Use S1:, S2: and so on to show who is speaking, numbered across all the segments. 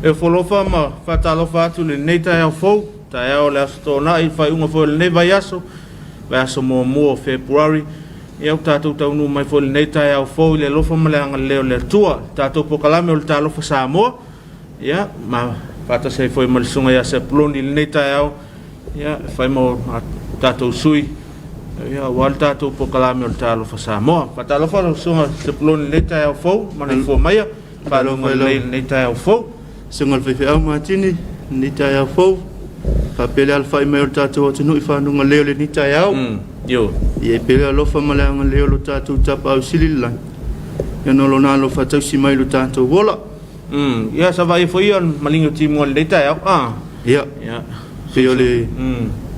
S1: E ofo alofa ma faatalofa atu i lenei taeao fou, taeao o le Aso Toonai, faaiuga foi o lenei vaiaso, vaiaso muamua o Fepuari. Ia, ua tatou taunuu mai foi i lenei taeao fou i le alofa ma le agalelei o le Atua. Le tatou polokalame o le Talofa Samoa, ia, ma faatasi ai foi ma le susuga ia Sepuloni i lenei taeao, ia, e fai ma o tatou sui, ia, aua le tatou polokalame o le Talofa Samoa. Faatalofa lau susuga Sepuloni i lenei taeao fou, manaifua maia, faalogo lelei i lenei taeao fou.
S2: Susuga i le Faifeau Matini, lenei taeao fou, faapea le alafai mai o le tatou atunuu i fanuga lelei o lenei taeao.
S1: Ioe.
S2: Ia i pea le alofa ma le agalelei o lo tatou Tapaau Sili i le lagi, ona o lona alofa tausi mai i lo tatou ola.
S1: Ia, sa vaaia foi ia maligi o timuga i lenei taeao. Ah.
S2: Ia, pei o le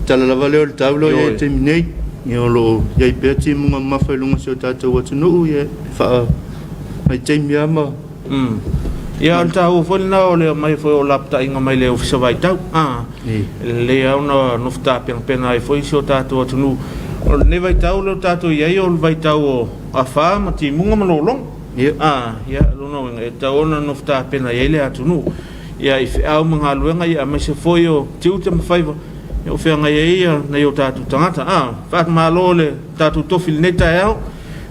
S2: tala lava lea o le tau lea o i ai i le taimi nei. Ia, o lo o i ai pea timuga mamafa i luga o si o tatou atunuu, ia, e faavaitaimi lava ma
S1: Ia, o le taua foi lena o le aumai foi o lapataiga mai le Ofisa Vaitau. Ah. E lelei lava ona nofo tapenapena ai foi si o tatou atunuu. O lenei vaitau lea ua tatou i ai o le vaitau o afa ma timuga ma lologa. Ah, ia, lona uiga e tatau ona nofo tapena i ai le atunuu. Ia, i feau ma galuega, ia, aemaise foi o tiute ma faiva ia o feagai ai ia nai o tatou tagata. Ah, faamalo le tatou tofi i lenei taeao,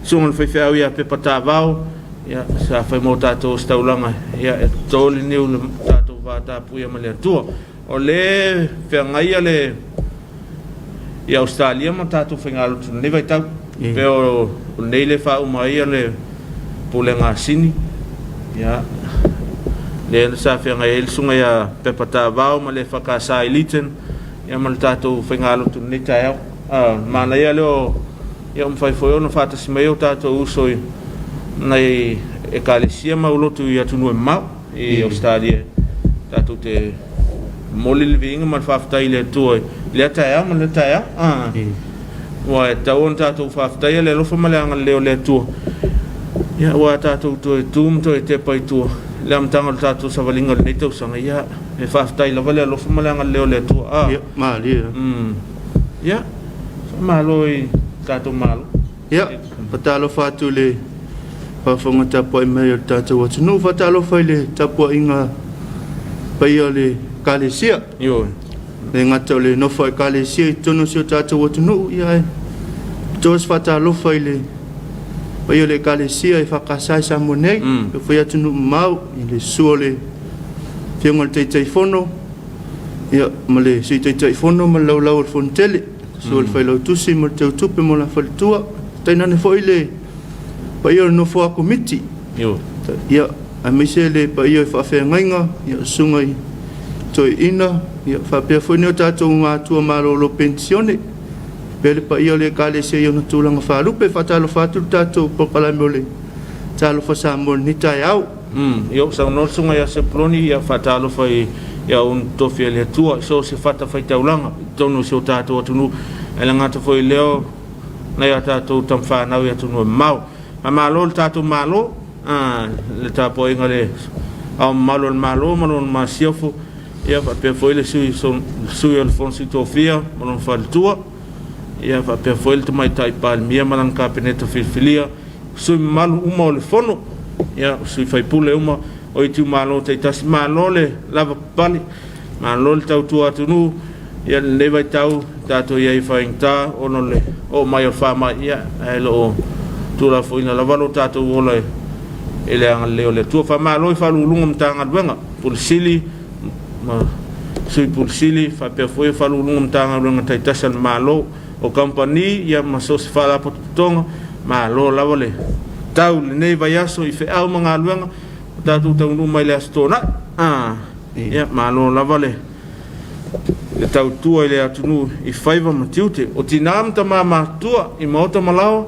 S1: susuga i le faifeau ia Pepa Tavao, ia, sa fai mo tatou ositaulaga, ia, e toto le niu i le tatou va tapuia ma le Atua. O le feagai le i Ausetalia ma tatou faigalotu i lenei vaitau. Pei o lenei le faauma ai le Pulega a Sini, ia, lea sa feagai ai le susuga ia Pepa Tavao ma le EFKS i Leeton, ia, ma le tatou faigalotu i lenei taeao. Ah, manaia lea o ia mafai foi ona faatasi mai o tatou uso i nai ekalesia ma ulotu i atunuu e mamao i Ausetalia, tatou te momoli le viiga ma le faafetai i le Atua i lea taeao ma lea taeao. Ah. Ua e tatau ona tatou faafetaia le alofa ma le agalelei o le Atua, ia, ua tatou toe tu ma toe tepa i tua i le amataga o le tatou savaliga o lenei tausaga. Ia, e faafetai lava le alofa ma le agalelei o le Atua. Ah.
S2: Ia, malie.
S1: Ia, faamalo i tatou Malo.
S2: Ia, faatalofa atu i le faafofoga tapuai mai o le tatou atunuu, faatalofa i le tapuaiga paia o le Ekalesia.
S1: Ioe.
S2: Le gata o le nofo a Ekalesia i totonu o si o tatou atunuu, ia ae toa se faatalofa i le paia o le Ekalesia e FKS i Samoa nei, e foi atunuu mamao, i le susu o le Afioga i le Taitaifono, ia, ma le Sui Taitaifono ma le Laulau o le Fonotele, susu o le Failautusi ma le Teutupe mo la faletua, tainane foi le paia o le nofo a Komiti.
S1: Ioe.
S2: Ia, aemaise le paia o faafeagaiga, ia, susuga i toeaiina, ia, faapea foi ni o tatou matua malolo penisione, faapea le paia o le Ekalesia i ona tulaga faalupe. Faatalofa atu le tatou polokalame o le Talofa Samoa i lenei taeao.
S1: Ia, ua saunoa le susuga ia Sepuloni, ia, faatalofa i au tofi a le Atua i so o se fatafaitaulaga i totonu o si o tatou atunuu, ae le gata foi i lea nai a tatou tamafanau i atunuu e mamao. Faamalo le tatou Malo, le tapuaiga a le Ao Mamalu o le Malo ma lona masiofo, ia, faapea foi le sui o le Fono Sui Tofia ma lona faletua, ia, faapea foi le Tamaitai Palemia ma lana Kapeneta filifilia, sui mamalu uma o le Fono, ia, sui faipule uma o itumalo taitasi. Malo le lavapapale, malo le tautua atunuu. Ia, lenei vaitau tatou i ai faigata ona o le oo mai o le faamai, ia, ae lo o tuulafoaiina lava lo tatou ola i le agalelei o le Atua. Faamalo i Faauluuluga o Matagaluega, Pule Sili ma Sui Pule Sili, faapea foi Faauluuluga o Matagaluega taitasi a le Malo, o kamupani, ia, ma so o se faalapotopotoga. Malo lava le tau i lenei vaiaso i feau ma galuega ua tatou taunuu mai le Aso Toonai. Ah, ia, malo lava le tautua i le atunuu i faiva ma tiute. O tinā ma tamā matutua i maota ma laoa,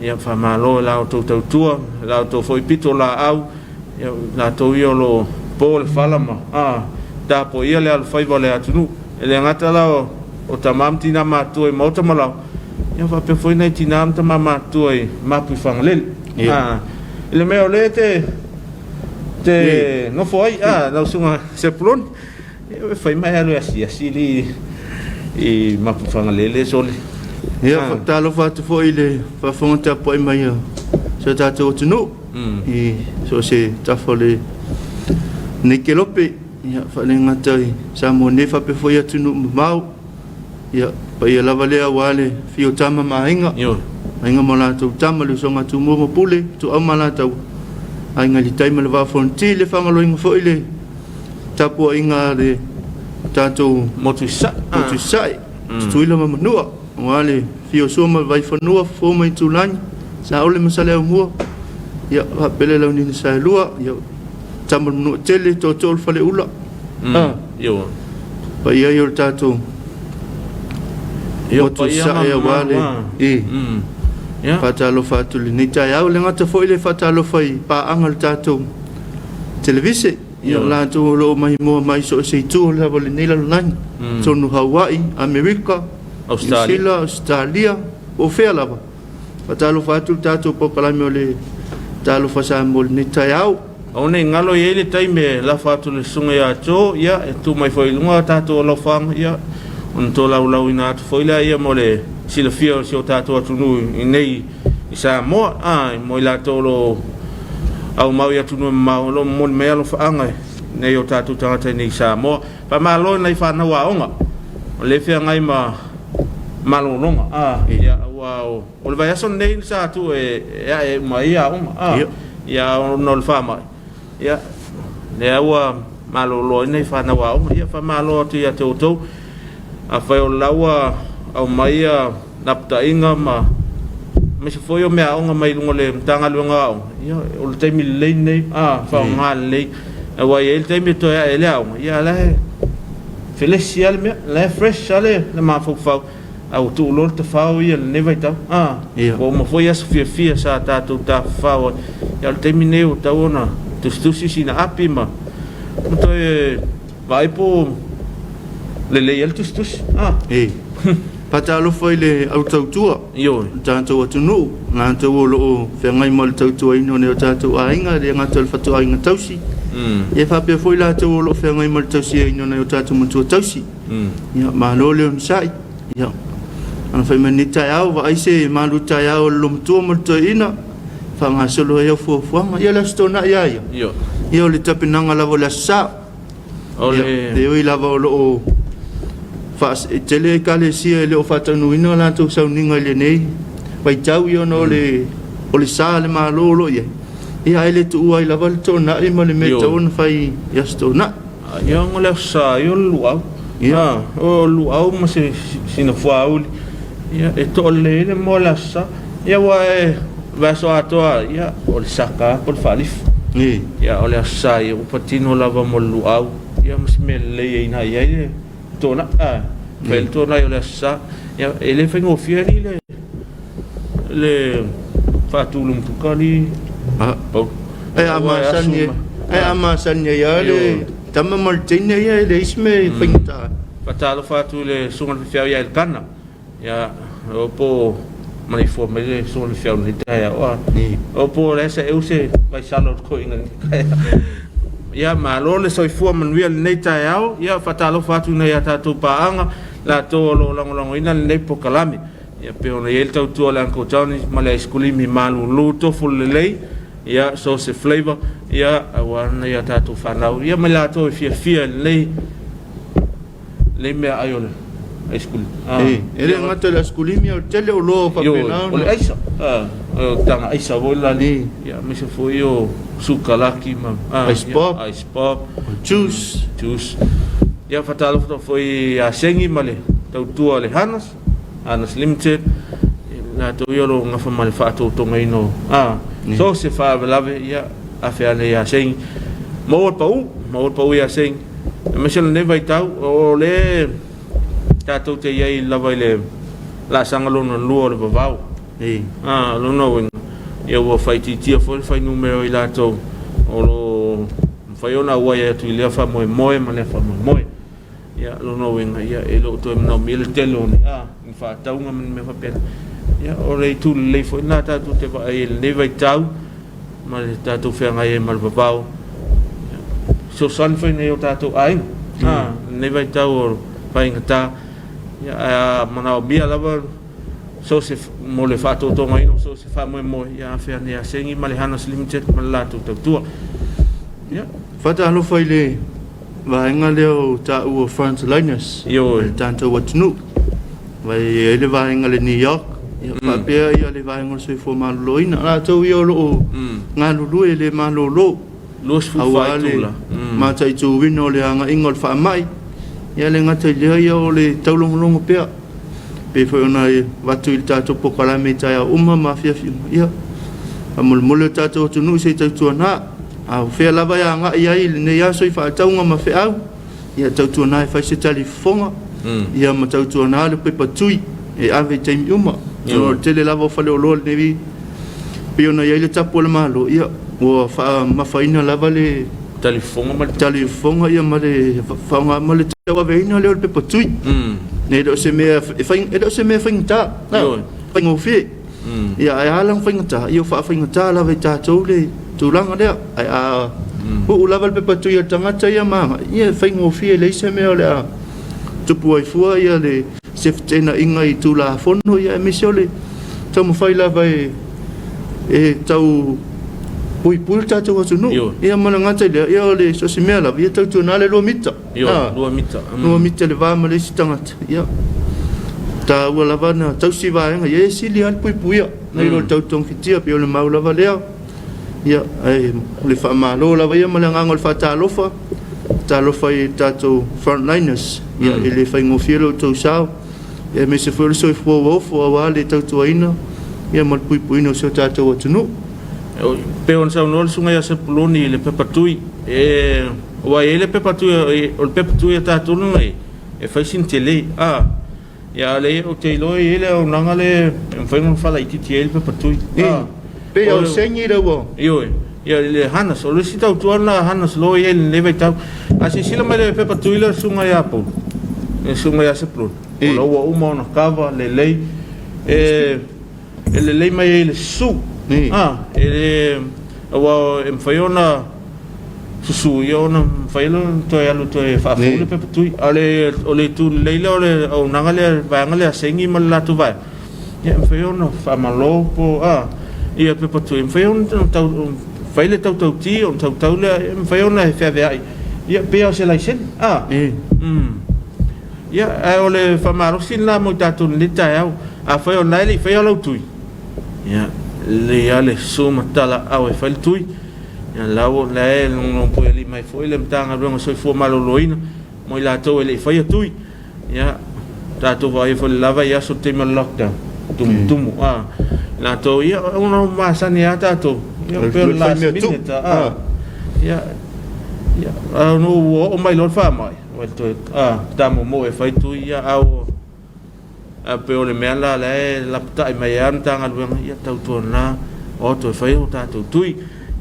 S1: ia, faamalo i la outou tautua, i la outou foi pito laau, ia, latou ia o lo o po le fala ma tapuaia le alofaiva o le atunuu. E le gata la o tamā ma tinā matutua i maota ma laoa, ia, faapea foi nai tinā ma tamā matutua i Mapuifagalele. Ah, i le mea o lea te te nofo ai, lau susuga Sepuloni, e fai mai alu e asiasi li i Mapuifagalele sole.
S2: Ia, faatalofa atu foi i le faafofoga tapuai mai a si o tatou atunuu i so o se tafa o le Lenei kelope, ia, faale gata i Samoa nei faapea foi atunuu mamao. Ia, paia lava lea aua le afio o Tama ma Aiga, Aiga ma latou Tama, le usoga a Tumua ma Pule, Ituau ma Alataua, Aiga i le Tai ma le Vaa o Fonoti, le faagaloina foi le tapuaiga a le tatou
S1: Motu i Sasae,
S2: Motu i Sasae, Tutuila ma Manua, aua le afio o Sua ma le Vaifanua, Fofo ma Aitulagi, Saole ma Saleaaumua, ia, faapea le Launiu na Saelua, ia, Tama o le Manuatele, Tootoo o le Faleula,
S1: Ioe.
S2: Paia ai o le tatou
S1: Ia,
S2: motu
S1: paia ma
S2: Sasae aua
S1: mamalu
S2: le
S1: a.
S2: i
S1: Ia.
S2: Faatalofa atu i lenei taeao. E le gata foi le faatalofa i paaga o le tatou televise, ia
S1: Ioe.
S2: latou o lo o maimoa mai so o se itu lava o lenei lalolagi, totonu o Hawaii, Amerika, Niu
S1: Ausetalia.
S2: Sila, Ausetalia, po o fea lava. Faatalofa atu le tatou polokalame o le Talofa Samoa i lenei taeao.
S1: Aua ne i galo i ai le taimi e lafo atu i le susuga ia Joe, ia, e tu mai foi i luga a tatou alofaga, ia, ona tolaulauina atu foi lea ia mo le silafia o si o tatou atunuu i nei i Samoa, a, mo i latou o lo o aumau i atunuu e mamao, o lo o momoli mai alofaaga i nei o tatou tagata i nei i Samoa. Faamalo i nai fanau aoga o lea e feagai ma malologa, a, ia, aua o O le vaiaso lenei sa tuu e ae uma ai aoga, a, ia ona o le faamai, ia, lea ua malolo ai nai fanau aoga. Ia, faamalo atu ia te outou. Afai o la ua aumai ia lapataiga ma aemaise foi o meaaoga mai luga o le Matagaluega o Aoga, ia, o le taimi lelei lenei, a, faaaoga lelei. Aua e i ai le taimi e toe ae ai le aoga, ia, la e felesi lava le mea, la e fresh lava le mafaufau. A ua tuu loa le tafao ia i lenei vaitau. A, ua uma foi aso fiafia sa tatou tafafao ai. Ia, o le taimi lenei ua tatau ona tusitusi sina api ma toe vaai po o lelei ai le tusitusi. A.
S2: E faatalofa i le au tautua
S1: Ioe.
S2: o le tatou atunuu, latou o lo o feagai ma le tautuaina o nai o tatou aiga, e le gata o le fatuaiga tausi, ia faapea foi latou o lo o feagai ma le tausiaina o nai o tatou matua tausi. Ia, malo le onosai. Ia, ana fai mai lenei taeao, vaai se malu taeao a le loomatua ma le toeaina, faagasolo ai au fuafuaga. Ia, o le Aso Toonai lava ia. Ia, o le tapenaga lava o le Aso Sa.
S1: O
S2: Ia,
S1: le...
S2: e ui lava o lo o faas... e tele ekalesia e le o faataunuuina a latou sauniga i lenei vaitau, ia ona o le o le sa a le Malo o lo o i ai, ia ae le tuua ai lava le toonai ma le mea e tatau ona fai i Aso Toonai.
S1: Ia ona o le Aso Sa ia o le luau.
S2: Ia.
S1: O le luau ma se sina fuauli. Ia e toalelei ai le moa i le Aso Sa. Ia aua e vaiaso atoa ia o le saka lava po o le faalifu. Ia o le Aso Sa ia ua patino lava mo le luau ia ma se mea lelei e inai ai le toonai. Fai ai le toonai o le Aso Sa. Ia e le faigofie alii le le faatulumutuka alii Paula.
S2: Ae a masani ai, a masani ai lava le tama ma le teine ia e leai se mea e faigata ai.
S1: Faatalofa atu i le Susuga i le Faifeau ia Elkana. Ia, o po maleifua mai le Susuga i le Faifeau i lenei taeao. A, o po o le a saeu se vaisala o le toeaina i lenei taeao. Ia, malo le soifua manuia i lenei taeao. Ia, faatalofa atu i nai a tatou paaga, latou o lo o lagolagoina lenei polokalame. Ia, pei ona i ai le tautua a le Uncle Johnny ma le aisikulimi malulu, tofu lelei, ia, so o se flavour, ia, aua nai a tatou fanau, ia ma i latou e fiafia i lenei, lenei meaai o le aisikulimi.
S2: Ah, E le gata i le aisikulimi, a o le tele o oloa o faapena
S1: ona. O le aisa, o le taga aisa foi la, ia, aemaise foi o sukalaki ma,
S2: ice pop,
S1: ice pop,
S2: juice.
S1: Juice. Ia, faatalofa foi ia Sengi ma le tautua a le Hanas. Anas Limited, latou ia o lo o gafa ma le faatoutogaina o so o se faalavelave, ia, afe ane ia Sengi. Maua le pau, maua le pau ia Sengi. Aemaise o lenei vaitau, o lea tatou te i ai lava i le laasaga lona lua o le vavao. O lona uiga, ia ua faaitiitia foi le fuainumera o i latou o lo o mafai ona auai atu i lea faamoemoe ma lea faamoemoe. Ia, o lona uiga, ia, e le o toe manaomia le tele o ni, a, ni faatauga ma ni mea faapena. Ia, o le itu lelei foi lena tatou te vaai ai i lenei vaitau ma le tatou feagai ai ma le vavao. Ia, fesoasoani foi i nai o tatou aiga, a, lenei vaitau o faigata, ia, ae a manaomia lava so o se, mo le faatotogaina o so o se faamoemoe, ia, afe ane ia Sengi ma le Hanas Limited ma le latou tautua. Ia.
S2: Faatalofa i le vaega lea o taua o frontliners
S1: Ioe.
S2: o le tatou atunuu. Aua e i ai le vaega le NEOC, ia faapea ia le vaega o le soifua maloloina. O latou ia o lo o galulue le malolo
S1: 24
S2: aua le
S1: itula.
S2: mataituina o le agaiga o le faamai. Ia le gata i lea ia o le taulogologo pea. Pei foi ona avatu i le tatou polokalame i taeao uma ma afiafi uma, ia faamolemole le tatou atunuu se i tautuana. A o fea lava e agai ai i lenei aso i faatauga ma feau, ia tautuana e fai se talifofoga, ia ma tautuana le pepa tui e ave i taimi uma. O le tele lava o faleoloa i lenei pei ona i ai le tapu a le Malo, ia ua faamamafaina lava le
S1: Talifofoga ma le
S2: talifofoga ia ma le faaaoga ma le tauaveina lea o le pepa tui. E le o se mea e fai, e le o se mea faigata,
S1: Ioe.
S2: faigofie. Ia ae a la ona faigata, ia ua faafaigata lava e tatou le tulaga lea. Ae a uu lava le pepa tui a le tagata ia ma agai, ia e faigofie, e leai se mea o le a tupu ai fua ia le se feteenaiga i Tulafono, ia aemaise o le taumafai lava e e tau puipui le tatou atunuu.
S1: Ioe.
S2: Ia ma le gata i lea, ia o le so o se mea lava, ia tautuana le 2 mita.
S1: Ioe,
S2: Ah,
S1: 2 mita.
S2: 2 mita le va ma le isi tagata. Ia, taua lava na tausi vaega, ia e sili lava le puipuia nai lo le tau togafitia, pei o le mau lava lea. Ia, ae o le faamalo lava ia ma le agaga o le faatalofa, faatalofa i tatou frontliners, ia e le faigofie lo outou sao, ia aemaise foi o le soifua ua ofo aua le tautuaina ia ma le puipuiina o si o tatou atunuu.
S1: Pei ona saunoa le susuga ia Sepuloni i le pepa tui, e, aua e i ai le pepa tui, o le pepa tui a tatou lenei, e fai sina tele. A, ia a lea ou te iloa e i ai le auaunaga lea e mafai ona faalaitiiti ai le pepa tui.
S2: E pei o sengi lea ua.
S1: Ioe, ia le Hanas, o le isi tautua lena a Hanas loa e i ai i lenei vaitau. A silasila mai le pepa tui lea a le susuga ia Paul, le susuga ia Sepuloni, o la ua uma ona kava lelei, e e lelei mai ai le susu. A, e le, aua e mafai ona susu ia ona mafai lea ona toe alu toe faafou le pepa tui. A o le itu lelei lea o le auaunaga lea, le vaega lea a Sengi ma le latou vaega, ia e mafai ona faamalo po o ia pepa tui, e mafai ona tau fai le tautauti ona tautau lea, e mafai ona e feaveai, ia pei lava o se laisene. A, Ia, ae o le faamalosi lena mo i tatou i lenei taeao. Afai o lena e le i faia lau tui, ia, lelei lava le susu ma talaau e fai le tui. Ia, la ua, la e logologopuealii mai foi le Matagaluega o Soifua Maloloina mo i latou e le i faia tui. Ia, tatou vaaia foi le lava i aso i le taimi o le lockdown, tumutumu, a. I latou, ia, ona ua masani lava tatou, ia, pei o le last minute, a. Ia, ia, a ua oo mai loa le faamai, Ua toe tamomoe e fai tui ia a ua ae pei o le mea la la e lapatai mai ai le Matagaluega ia tautuana o toe fai o tatou tui.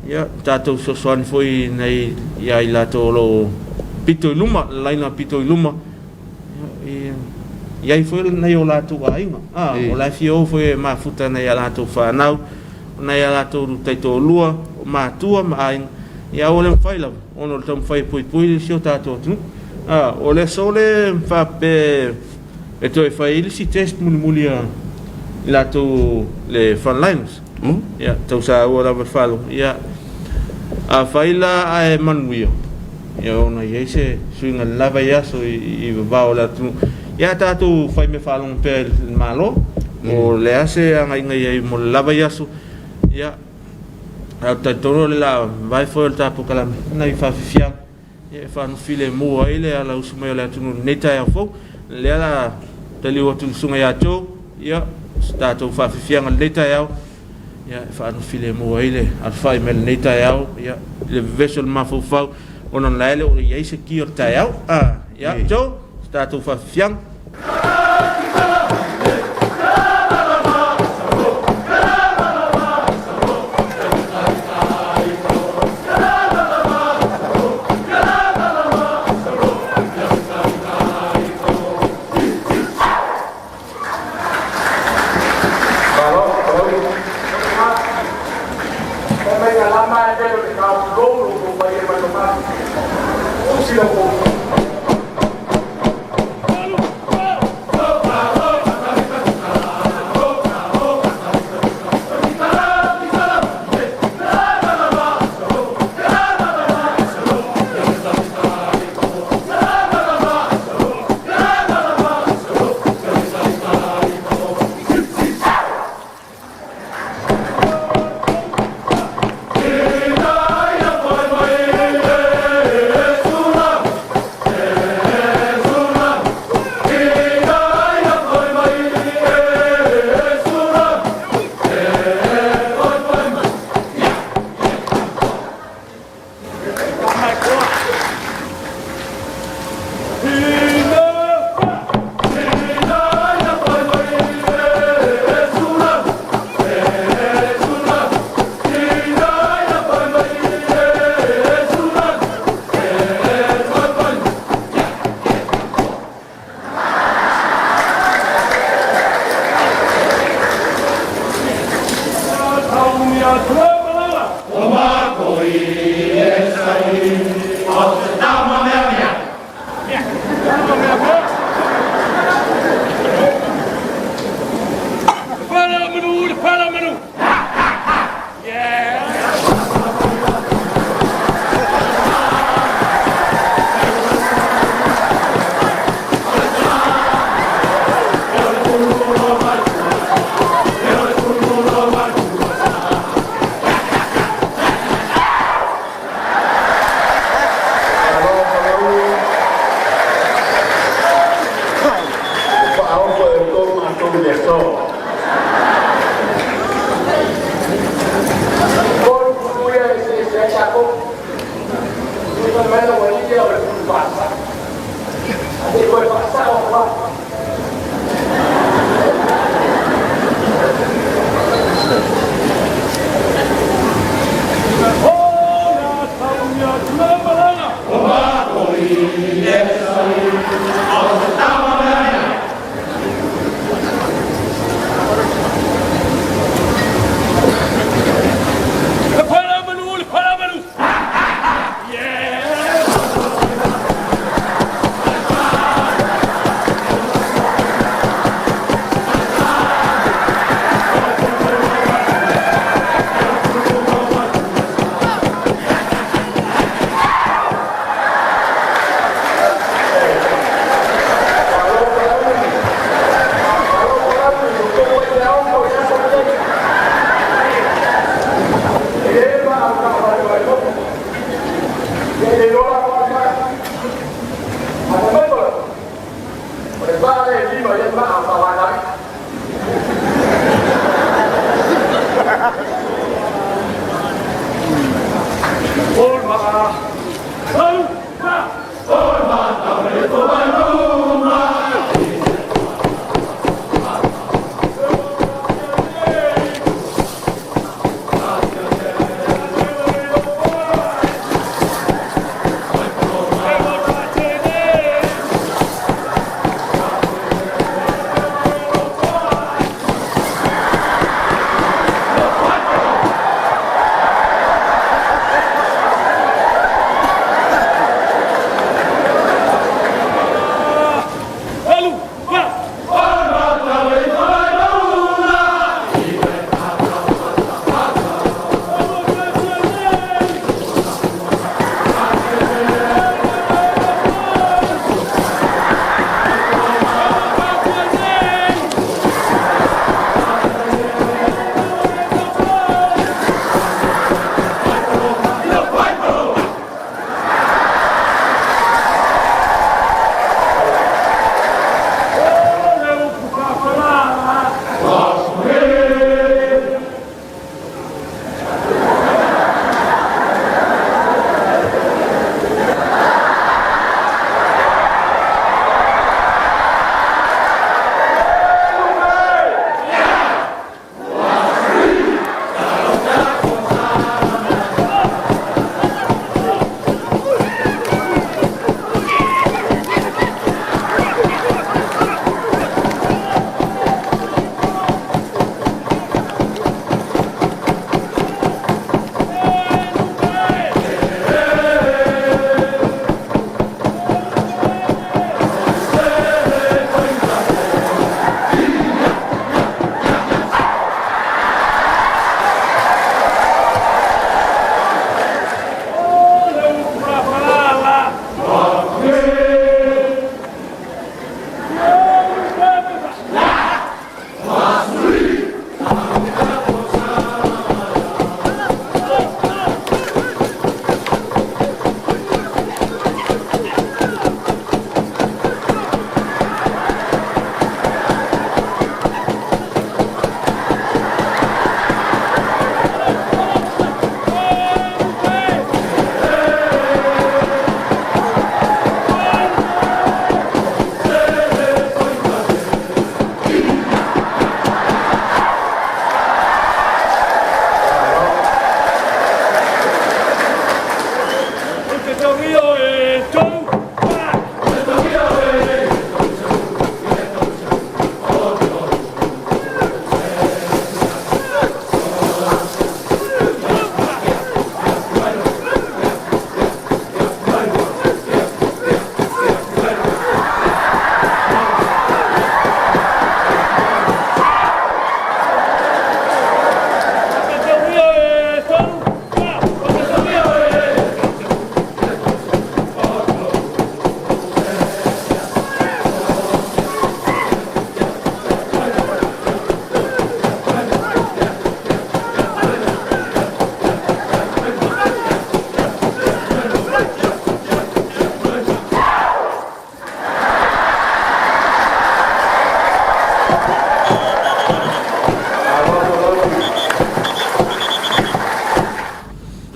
S1: Ia tatou fesoasoani foi nei ia i latou o lo o pito i luma, le laina pito i luma, ia i ai foi nai o latou aiga, o la e fia o foi e mafuta nai a latou fanau, nai a latou taitoalua, o matua ma aiga, ia aua le mafai lava ona o le taumafai e puipui si o tatou atunuu. A, o le aso lea faapea e toe fai ai le isi test mulimuli a i latou le frontliners. Ia, tau saua lava le faalogo. Ia, afai la ae manuia, ia ona i ai se suiga i le la vaiaso i vavao o le atunuu. Ia tatou fai mea faalogo pea i le Malo, o le a se agaiga i ai mo le la vaiaso. Ia, ae ou te talitonu o le la vae foi o le ta polokalame, nai faafiafiaga e faanofilemu ai le alausu mai o le atunuu i lenei taeao fou. O lea la taliu atu i le susuga ia Joe, ia, se tatou faafiafiaga i lenei taeao, ia, e faanofilemu ai le alafai mai i lenei taeao, ia, i le vevesi o le mafaufau, ona o la e le o i ai se ki o le taeao. Ah, ia, Joe, se tatou faafiafiaga.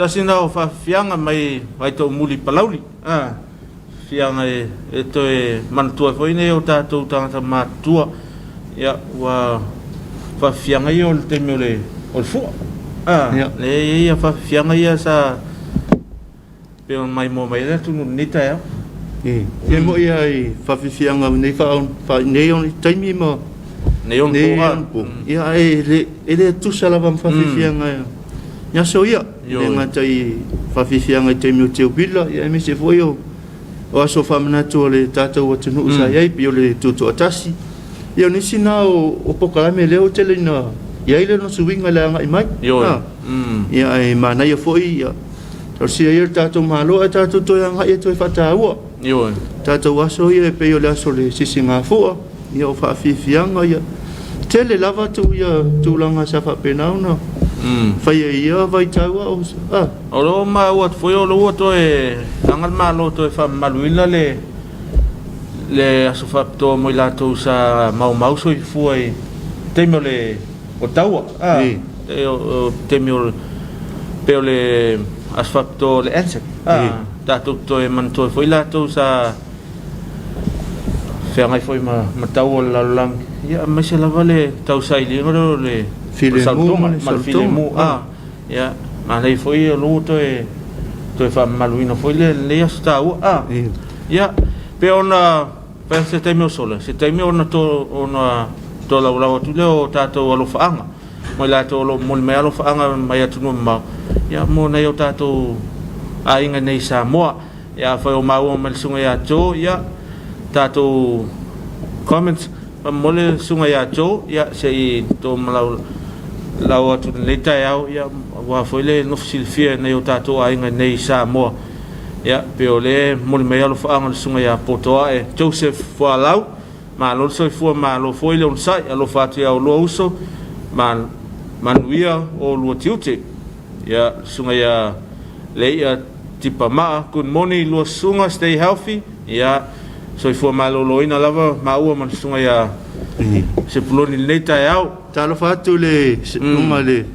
S1: Tasi na o faafiafiaga mai Vaitoomuli i Palauli. faafiafiaga e toe manatua ai foi nai o tatou tagata matutua. Ia, ua faafiafiaga ia o le taimi o le fua. Lea e i ai faafiafiaga ia sa pei ona maimoa mai ai le atunuu i lenei taeao.
S2: Ia moi lava i faafiafiaga o nei taimi ma
S1: nei ono
S2: po. Ia, ae e le tusa lava ma faafiafiaga i aso ia. E le gata i faafiafiaga i taimi o teuila, ia aemaise foi o aso faamanatu o le tatou atunuu sa i ai, pei o le tutoatasi. Ia o nisi na o polokalame lea ua tele ina i ai le suiga i le agai mai. Ia ae manaia foi ia talosia ia le tatou Malo ae tatou toe agai e toe faataua. Tatou aso ia e pei o le aso o le sisigafua, ia o faafiafiaga ia. Tele lava tu ia tulaga sa faapena ona faia i ia vaitau a o
S1: O lo o maua atu foi o lo ua toe aga le Malo toe faamamaluina le aso faapitoa mo i latou sa maumau soifua i taimi o le o taua. O taimi o pei o le aso faapitoa o le ANZAC. Tatou toe manatua foi latou sa feagai foi ma taua o le lalolagi. Ia, aemaise lava le tausailiga lea o le
S2: filemu
S1: ma le filemu. Ia, manaia foi o lou toe faamamaluina foi lenei aso taua. Ia, pe ona fai se taimi o sola, se taimi ona tolaulau atu lea o tatou alofaaga, mo i latou o lo o momoli mai alofaaga mai atunuu mamao, ia mo nai o tatou aiga nei i Samoa. Ia, afai o maua mai le susuga ia Joe, ia, tatou comments, faamolemole le susuga ia Joe, ia, se i tomalaulau atu lenei taeao, ia, aua foi le nofo silafia e nai o tatou aiga nei i Samoa. Ia, pe o le momoli mai alofaaga o le susuga ia Potoae Joseph Fualau, malo le soifua, malo foi le onosai, alofa atu ia oulua uso, manuia o oulua tiute. Ia, le susuga ia Leia Tipamaa, good morning lua susuga, stay healthy. Ia, soifua maloloina lava maua ma le susuga ia Sepuloni lenei taeao.
S2: Talofa atu le uma le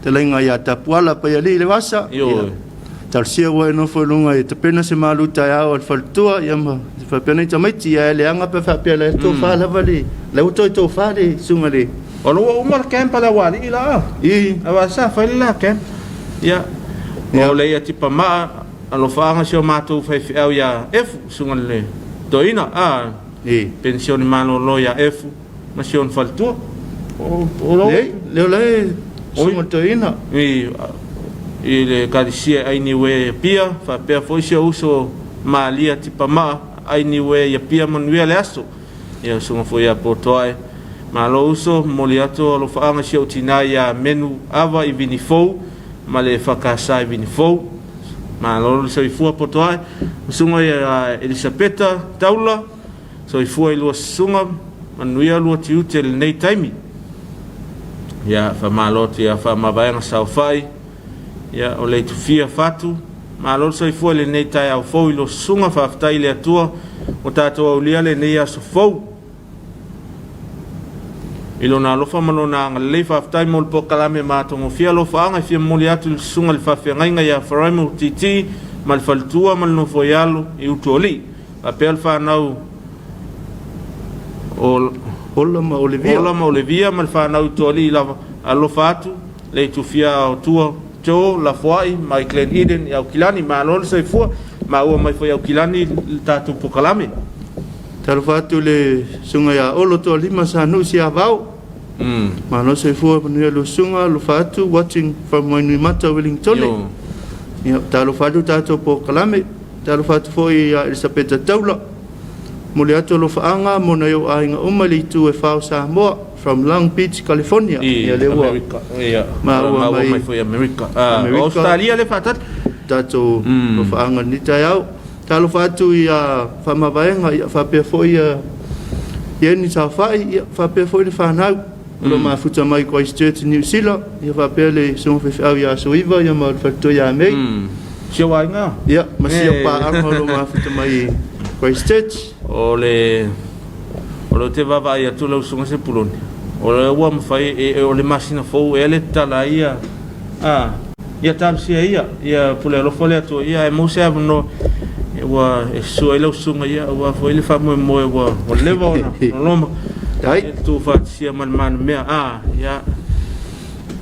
S2: talaiga ia Tapuala Paialii le vasa.
S1: Ioe.
S2: Talosia ua e nofo i luga e tapena se malu taeao a le faletua, ia ma faapea nei tamaiti, ia e leaga pe faapea la e tofa lava le, la ua toe tofa le susuga le.
S1: O lo ua uma le camp a le aualii la. Aua sa fai le la camp. Ia, o le ia Tipamaa, alofaaga si o matou faifeau ia Efu, susuga le toeaina, penisione malolo ia Efu ma si ona faletua. O lo
S2: Leo la e susuga le toeaina.
S1: I le Ekalesia e Ainiue i Apia, faapea foi si ou uso Malia Tipamaa, Ainiue i Apia, manuia le aso. Ia, susuga foi ia Potoae. Malo uso, momoli atu alofaaga si ou tina ia Menu Ava i Vinifou ma le Fakasa i Vinifou. Malo le soifua Potoae. Susuga ia Elisapeta Taula, soifua i lua susuga, manuia lua tiute i lenei taimi. Ia, faamalo atu ia Faamavaega Saofai, ia, o Leitufia Fatu, malo le soifua i lenei taeao fou i lua susuga, faafetai i le Atua ua tatou aulia lenei aso fou. I lona alofa ma lona agalelei, faafetai mo le polokalame matagofie alofaaga e fia momoli atu i le susuga i le faafeagaiga ia Faraimo TT ma le faletua ma le nofoialo i Utualii. Faapea le fanau o
S2: Ola ma Olivia.
S1: Ola ma Olivia ma le fanau i Utualii lava. Alofa atu le itufia o tua Joe Lafoai mai Glen Eden i Aukilani. Malo le soifua, maua mai foi Aukilani le tatou polokalame.
S2: Talofa atu le susuga ia Olo Toalima Sanuu Siavao. Malo soifua manuia lua susuga, alofa atu watching from Wainuimata Wellington. Ia, talofa atu tatou polokalame. Talofa atu foi ia Elisapeta Taula. Momoli atu alofaaga mo nai ou aiga uma i le itu e fa o Samoa from Long Beach, California.
S1: I
S2: Ia lea ua
S1: Amerika. Ia,
S2: maua
S1: mai
S2: mai
S1: foi Amerika.
S2: Amerika.
S1: Australia le faatali.
S2: Tatou alofaaga i lenei taeao. Talofa atu ia Faamavaega, ia faapea foi ia Ieni Saofai, ia faapea foi le fanau o lo o mafuta mai Christchurch i Niu Sila, ia faapea le susuga faifeau ia Soiva ia ma le faletua ia Mei.
S1: Si ou aiga.
S2: Ia, ma si ou paaga o lo o mafuta mai i Christchurch.
S1: O le o le te vaavaai atu lau susuga Sepuloni, o le ua mafai o le masina fou ea le tatala ai ia ia talosia ia, ia pule alofa le Atua, ia ae maua se avanoa Ua e susu ai lau susuga ia aua foi le faamoemoe ua ua leva ona loma.
S2: Ai.
S1: Tuufaatasia ma le manumea. A, ia.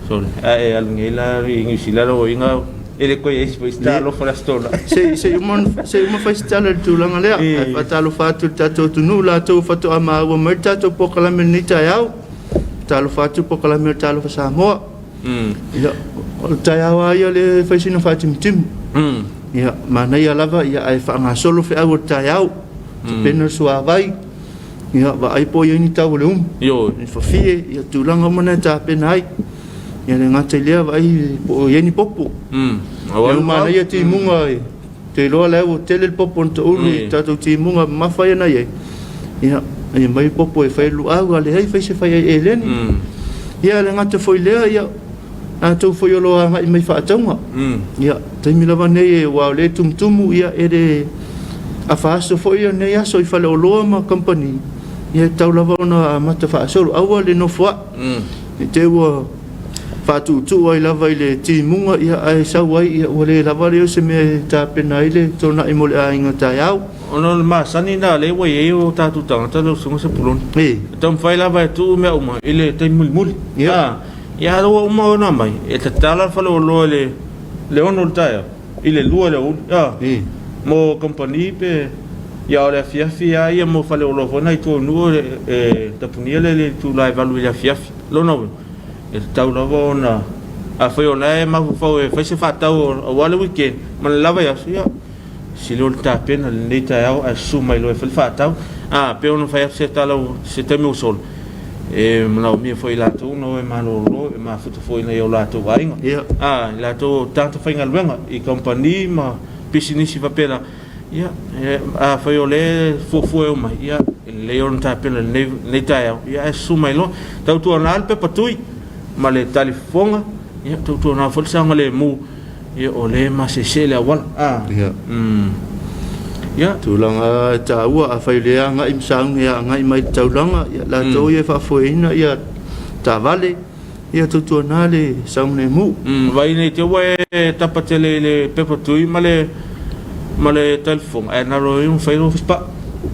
S1: Sorry. Ae alu nei la i Niu Sila lau inga e le koe ai foi se talofa le Aso Toonai.
S2: Se se uma se uma fai se tala i le tulaga lea. Ae faatalofa atu i le tatou atunuu latou faatoa maua mai le tatou polokalame i lenei taeao. Faatalofa atu polokalame o le Talofa Samoa. Ia, o le taeao lava ia lea e fai sina faatimutimu. Ia, manaia lava ia ae faagasolo feau o le taeao. Tapena le suavai, ia vaai po o i ai ni tau o le umu.
S1: Ioe.
S2: Ni fafie, ia tulaga uma na e tapena ai. Ia le gata i lea vaai po o i ai ni popo. Ia manaia timuga e te iloa la ua tele le popo na taulu i tatou timuga mamafa ia na i ai. Ia, ia mai popo e fai luau a leai fai se fai ai eleni. Ia le gata foi lea ia latou foi o lo o agai mai faatauga. Ia, taimi lava nei aua o lea e tumutumu ia e le afa aso foi ia nei aso i faleoloa ma kamupani, ia e tatau lava ona amata faasolo, aua le nofoai. I te ua faatuutuu ai lava i le timuga ia ae sau ai ia ua le lava lea o se mea e tapena ai le tonai mo le aiga taeao.
S1: Ona o le masani lena lea ua i ai o tatou tagata lau Susuga Sepuloni.
S2: E.
S1: E taumafai lava e tuu mea uma i le taimi mulimuli.
S2: Ia.
S1: Ia a ua uma ona aumai, e tatala le faleoloa i le 6 o le taeao i le 2 i le aoauli.
S2: E.
S1: Mo kamupani pe ia o le afiafi lava ia mo faleoloa foi na i tua o nuu e tapunia le itula e 8 i le afiafi. Lona uiga, e tatau lava ona afai o la e mafaufau e fai se faatau aua le weekend ma le lava i aso, ia sili o le tapena i lenei taeao ae susu mai loa e fai le faatau. A pei ona fai atu se tala se taimi ua sola, e manaomia foi e latou ona o e malolo e mafuta foi i nai o latou aiga.
S2: Ia.
S1: A, i latou o tagata faigaluega i kamupani ma pisinisi faapena. Ia, afai o lea e fuafua e omai, ia, e lelei ona tapena i lenei taeao, ia ae susu mai loa. Tautuana le pepa tui ma le talifofoga, ia, tautuana foi le saogalemu, ia, o lea e maseese le auala. A,
S2: Ia.
S1: Ia.
S2: Tulaga e taua, afai o lea e agai ma sauni e agai mai i le taulaga, ia, latou ia e faafoeina ia taavale, Ia tutuana le saogalemu.
S1: Vai nei te ua e tapa tele i le pepa tui ma le ma le talifofoga ae nalo ai ona fai lou fusipau.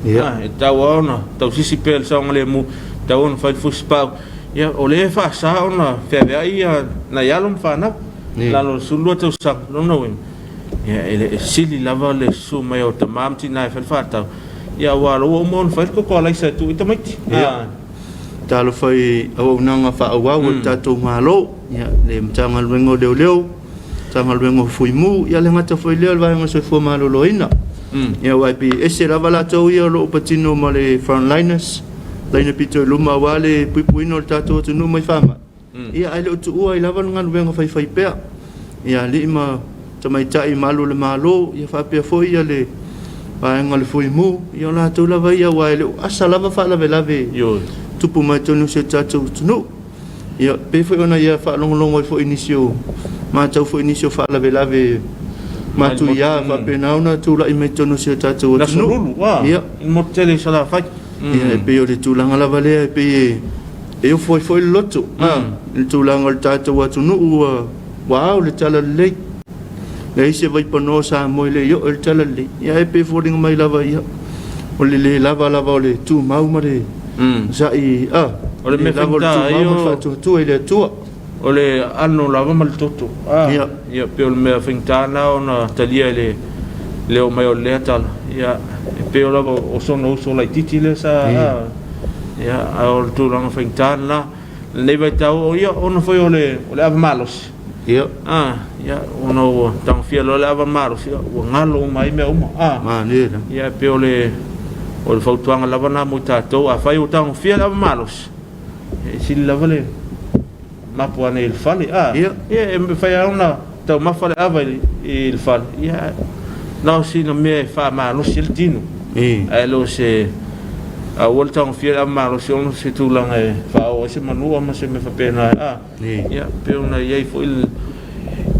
S2: Ia.
S1: E tatau lava ona tausisi pea i le saogalemu, e tatau ona fai le fusipau. Ia, o lea e faasa ona feaveai ia nai alo ma fanau i lalo o le 12 tausaga. Lona uiga, ia e le sili lava le susu mai o tama ma tina e fai le faatau, ia aua o la ua uma ona fai le koko alaisa e tuu i tamaiti.
S2: Ia. Talofa i auaunaga faaauau a le tatou Malo, ia, le Matagaluega o Leoleo, Matagaluega o Fuimu, ia le gata foi lea o le Vaega o le Soifua Maloloina. Ia aua e pei e ese lava latou ia o lo o patino ma le frontliners, laina pito i luma aua le puipuiina o le tatou atunuu mai faamai. Ia ae le o tuua ai lava le galuega faifaipea i alii ma tamaitai malu o le Malo, ia faapea foi ia le vaega o le Fuimu, ia o latou lava ia aua e le o asa lava faalavelave tupu mai totonu o si o tatou atunuu. Ia pei foi ona ia faalogologo ai foi i nisi o matau foi i nisi o faalavelave matuia faapena ona tulai mai totonu o si o tatou atunuu.
S1: Ia. I le motu tele i Salafai.
S2: Ia e pei o le tulaga lava lea e pei e E ofo ai foi le loto i le tulaga o le tatou atunuu ua ua ao le talalelei. Leai se vaipanoa o Samoa e le i oo i le talalelei, ia ae pei e foliga mai lava ia o le le lava lava o le tumau ma le sa'i a,
S1: O le
S2: le
S1: mea
S2: lava o le
S1: faigata ai
S2: tumau ma le
S1: o
S2: faatuatua i le Atua.
S1: O le ano lava ma le toto. A,
S2: Ia.
S1: Ia pei o le mea faigata lena ona talia i le le oo mai o lea tala. Ia, e pei o lava o sona uso laitiiti lea sa, a, ia, a o le tulaga faigata lena. Lenei vaitau, o ia, ona foi o le, o le ava malosi.
S2: Ia.
S1: A, ia, ona ua tagofia loa le ava malosi, ia, ua galo uma ai mea uma. A,
S2: Malie la.
S1: Ia, e pei o le, o le fautuaga lava lena mo i tatou. Afai ua tagofia le ava malosi, e sili lava le mapu ane i le fale. A,
S2: Ia.
S1: Ia, e mafai lava ona taumafa le ava i le fale, ia, na o sina mea e faamalosi ai le tino. Ae le o se, aua le tagofia le ava malosi ona o se tulaga e faaoo ai se manua ma se mea faapena. A, ia, pei ona i ai foi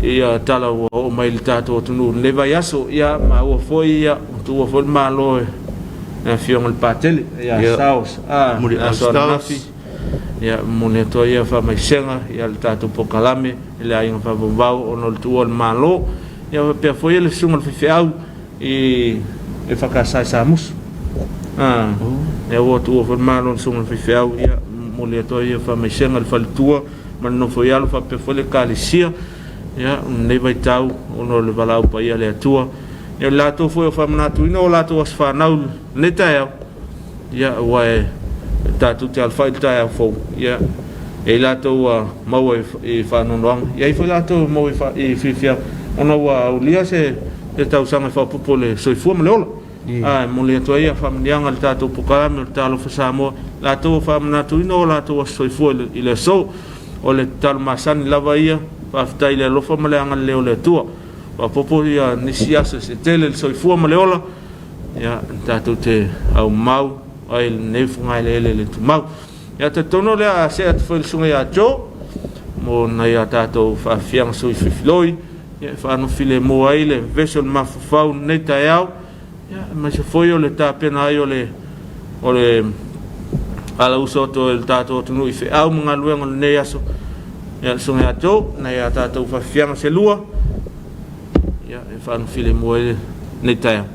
S1: ia tala ua oo mai i le tatou atunuu i lenei vaiaso, ia, maua foi, ia, ua tuua foi le Malo e le Afioga i le Patele ia Charles, a,
S2: Momoli
S1: le aso ananafi. Ia, momoli atu ai ia faamaisega ia le tatou polokalame i le aiga faavauvau ona o le tuua o le Malo. Ia faapea foi le susuga i le faifeau I EFKS i Samusu. A, ia ua tuua foi le malo i le susuga i le faifeau, ia, momoli atu ai ia faamaisega i le faletua ma le nofo i alo faapea foi le Ekalesia, ia, i lenei vaitau ona o le valaau paia a le Atua. Ia o i latou foi o faamanatuina o latou aso fanau i lenei taeao, Ia, aua e tatou te alafai i le taeao fou, ia, e i ai latou ua maua i faanoanoaga, e i ai foi latou ua maua i fiafiaga, ona ua aulia se tausaga e faaopoopo i le soifua ma le ola. A e momoli atu ai faamanuiaga i le tatou polokalame o le Talofa Samoa, latou ua faamanatuina o latou aso soifua i le aso. O le tatalo masani lava ia, faafetai i le alofa ma le agalelei o le Atua. Faaopoopo nisi aso se tele le soifua ma le ola, Ia, tatou te aumau ai lenei fogaeleele le tumau. Ia, talitonu o le a see atu foi i le susuga ia Joe mo nai a tatou faafiafiaga sui filifiloi, ia, e faanofilemu ai le vevesi o le mafaufau i lenei taeao, ia, aemaise foi o le tapena ai o le o le alauso atu o le tatou atunuu i feau ma galuega o lenei aso. Ia, le susuga ia Joe, nai a tatou faafiafiaga se lua, ia, e faanofilemu ai lenei taeao.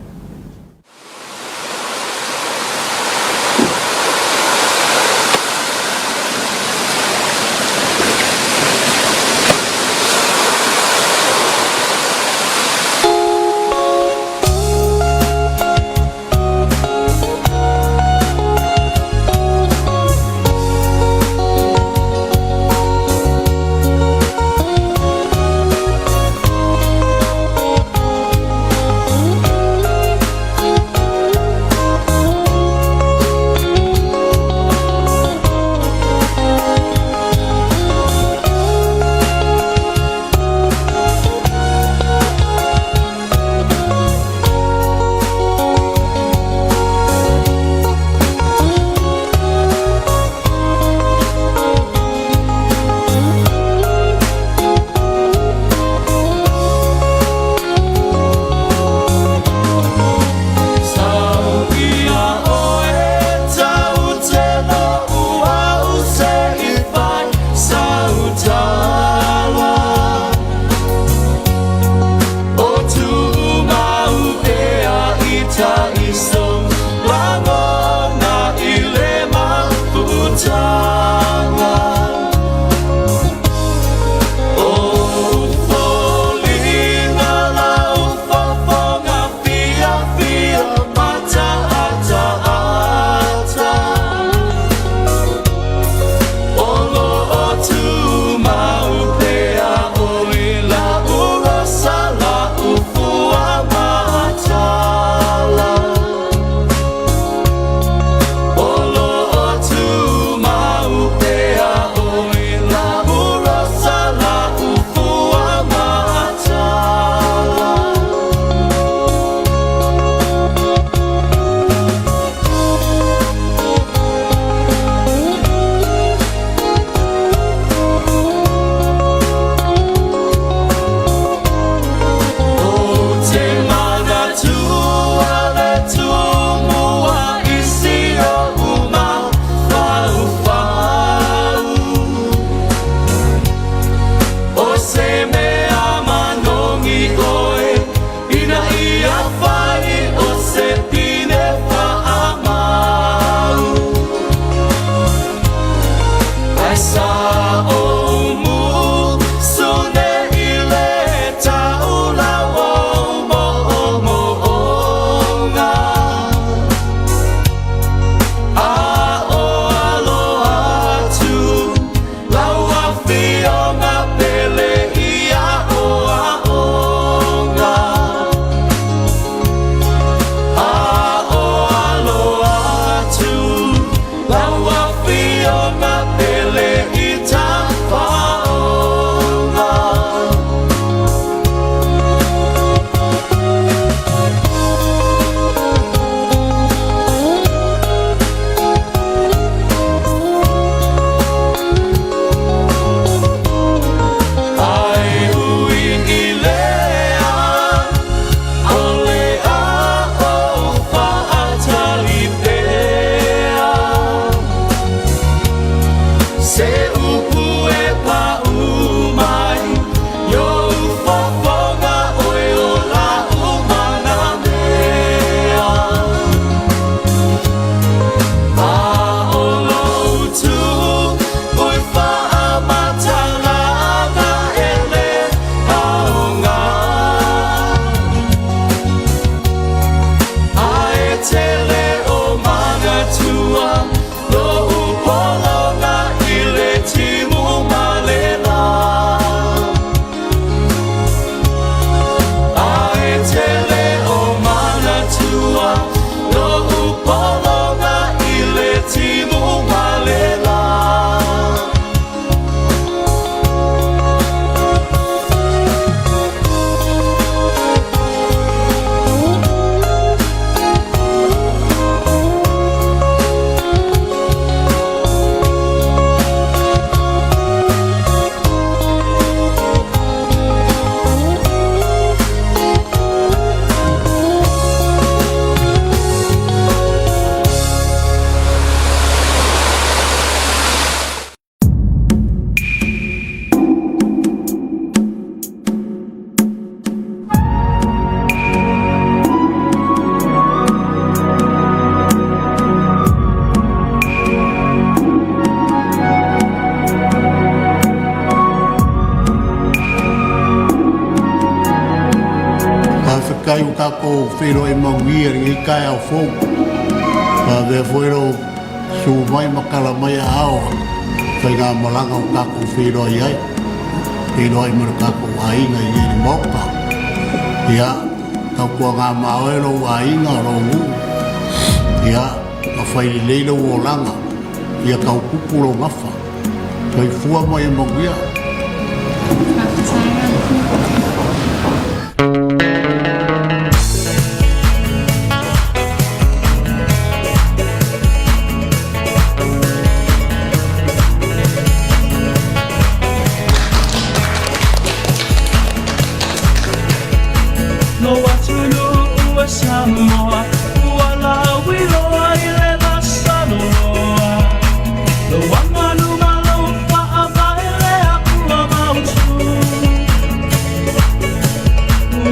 S3: feiloai manuia i lenei taeao fou. Ua avea foi lou susu mai ma tala mai aao o faigamalaga o tatou feiloai ai, feiloai ma lo tatou aiga i nei le Maota. Ia, tautuana ma oe lou aiga, lou nuu. Ia, ma fai lelei lou olaga. Ia tau tupu lou gafa. Soifua ma ia manuia.
S4: Lou atunuu e Samoa ua lauiloa i le vasaloloa Lou agalu ma lou faavae le Atua mautu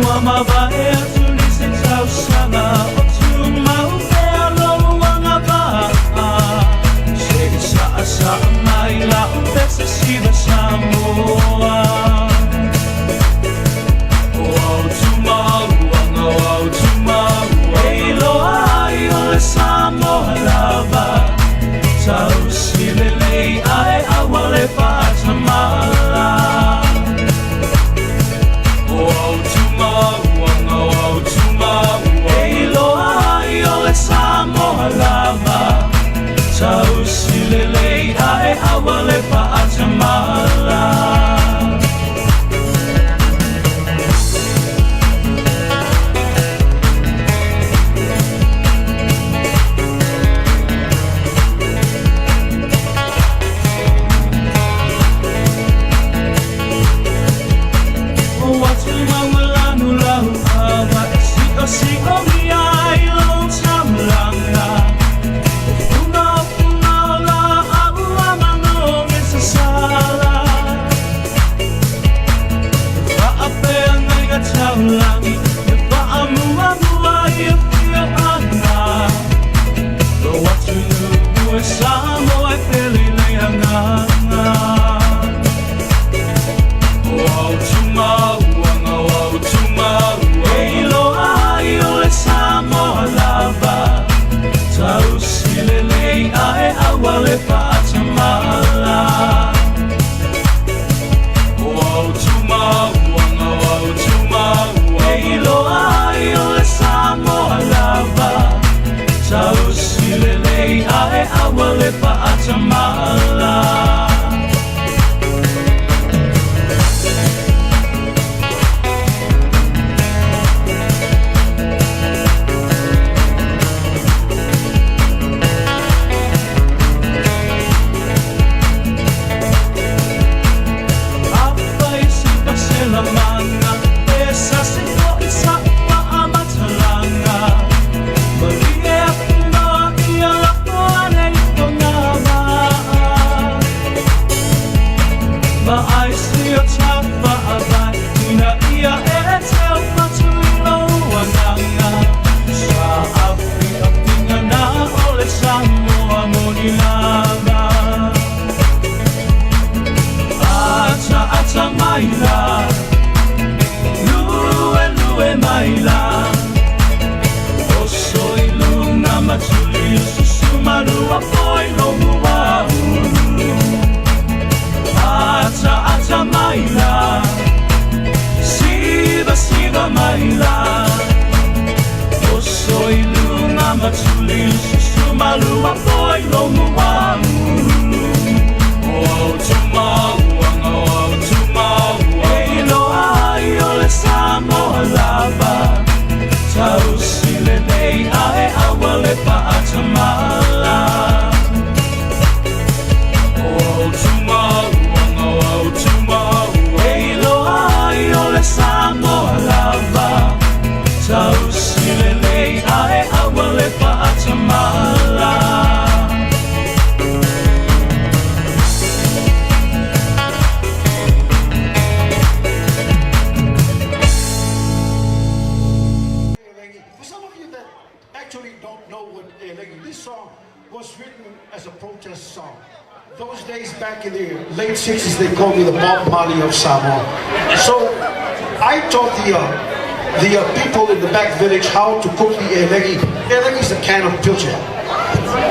S4: Ua mavae atu nisi tausaga o tumau pea lou agavaa Se i saasaa mai lau pese siva Samoa O au tumauanga o au tumauanga E iloa ai o le Samoa lava Tausi lelei ae aua le faatamala O au tumauanga o au tumauanga E iloa ai o le Samoa lava Tausi lelei ae aua le faatamala O atu lau ava e siosiomia ai lou taulaga O fuga o fuga o laau a manogi sasala E faafeagaiga taulagi e faamuamua i afioaga Lou atunuu e Samoa e pele i le agaga O au tumauanga o au tumauanga E iloa ai o le Samoa lava Tausi lelei ae aua le faatamala O au tumauanga o au tumauanga E iloa ai o le Samoa lava Tausi lelei ae aua le faatamala Afai se faaselamanga e sasi fo'i sa'u faamatalaga Malie atu loa ia lafo ane i fogavaa Vaai si o ta faavae ina ia e teu atu i lou agaga Saafiafiga na o le Samoa moni lava Ataata mai la Luelue mai la Oso i luga ma tuli ususu malua foi lou muaulu Ataata mai la Siva siva mai la Oso i luga ma tuli ususu malua foi lou muaulu O au tumauanga o au tumauanga E iloa ai o le Samoa lava Tausi lelei ae aua le faatamala O au tumauanga o au tumauanga E iloa ai o le Samoa lava Tausi lelei ae aua le faatamala
S5: For some of you that actually don't know what Elegi, this song was written as a protest song. Those days back in the late 60s, they called me the Bob Marley of Samoa. So I taught the the people in the back village how to cook the elegi. Elegi is a can of pilchard.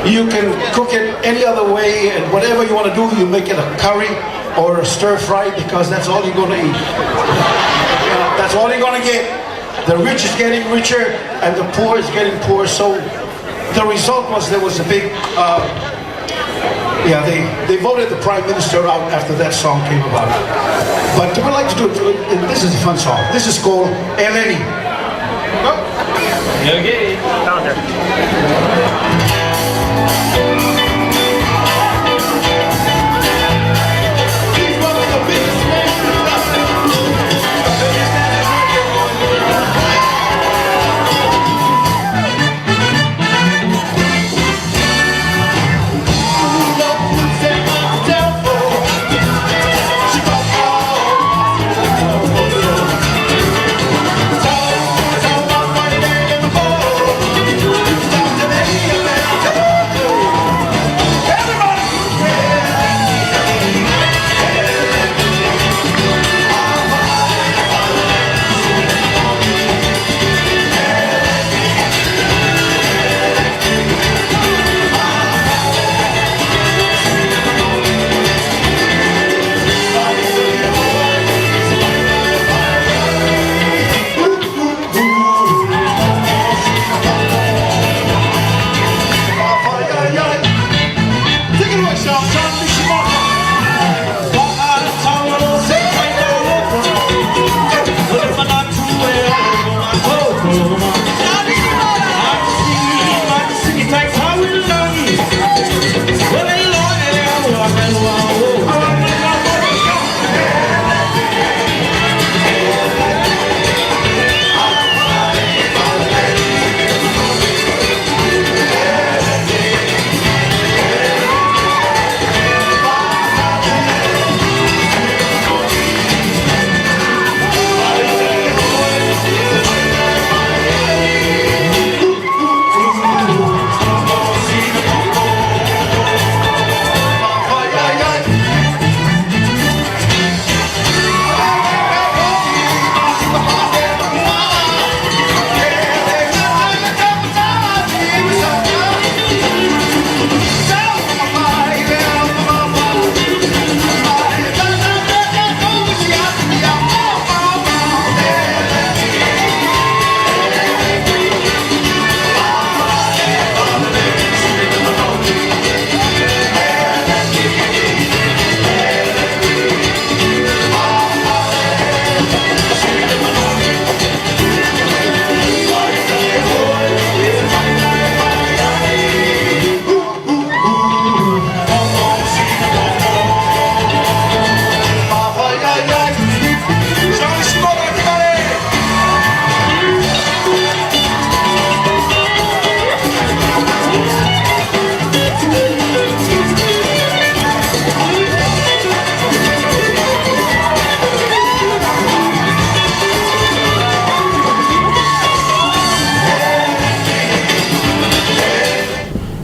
S5: You can cook it any other way, and whatever you want to do, you make it a curry or a stir fry because that's all you're going to eat. You know, that's all you're going to get. The rich is getting richer and the poor is getting poorer. So the result was there was a big, yeah, they voted the prime minister out after that song came about. But we like to do it, and this is a fun song. This is called Eleni.
S4: Okay. Found her.
S5: He's one of the biggest men in the biggest man in Take it away, Sean.